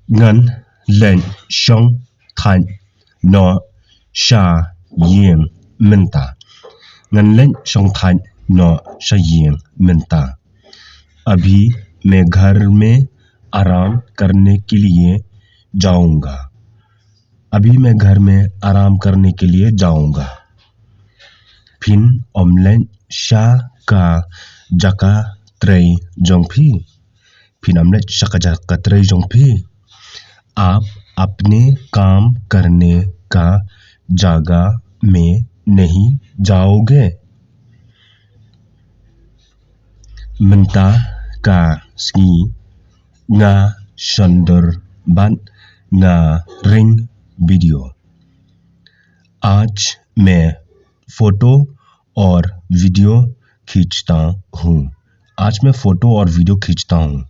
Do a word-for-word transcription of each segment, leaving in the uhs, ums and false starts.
Ngan leit shong thait noh sha ïing mynta. Ngan leit shong thait noh sha ïing mynta. अभी मैं घर में आराम करने के लिए जाऊंगा। अभी मैं घर में आराम करने के लिए जाऊंगा। Phin ym leit sha ka jaka trei jong phi. Phin ym leit sha ka jaka trei jong phi. आप अपने काम करने का जगह में नहीं जाओगे। Mynta ka sngi nga shon dur bad nga ring video. आज मैं फोटो और वीडियो खींचता हूँ। आज मैं फोटो और वीडियो खींचता हूँ।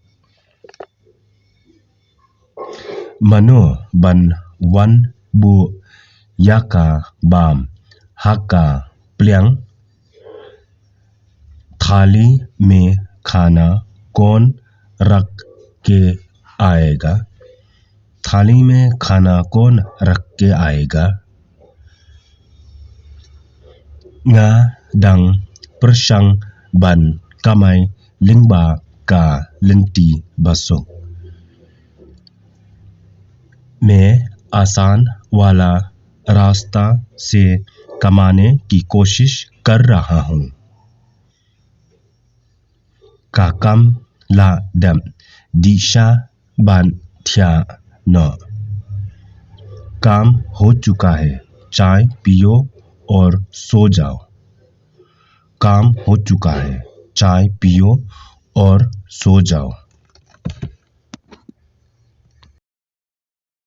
Mano ban wan buh ïa ka bam ha ka pliang? थाली में खाना कौन रख के आएगा? थाली में खाना कौन रख के आएगा? Nga dang pyrshang ban kamai lyngba ka lynti basuk. मैं आसान वाला रास्ता से कमाने की कोशिश कर रहा हूँ। Ka kam la dep, dih sha ban thiah noh. काम हो चुका है, चाय पियो और सो जाओ। काम हो चुका है, चाय पियो और सो जाओ।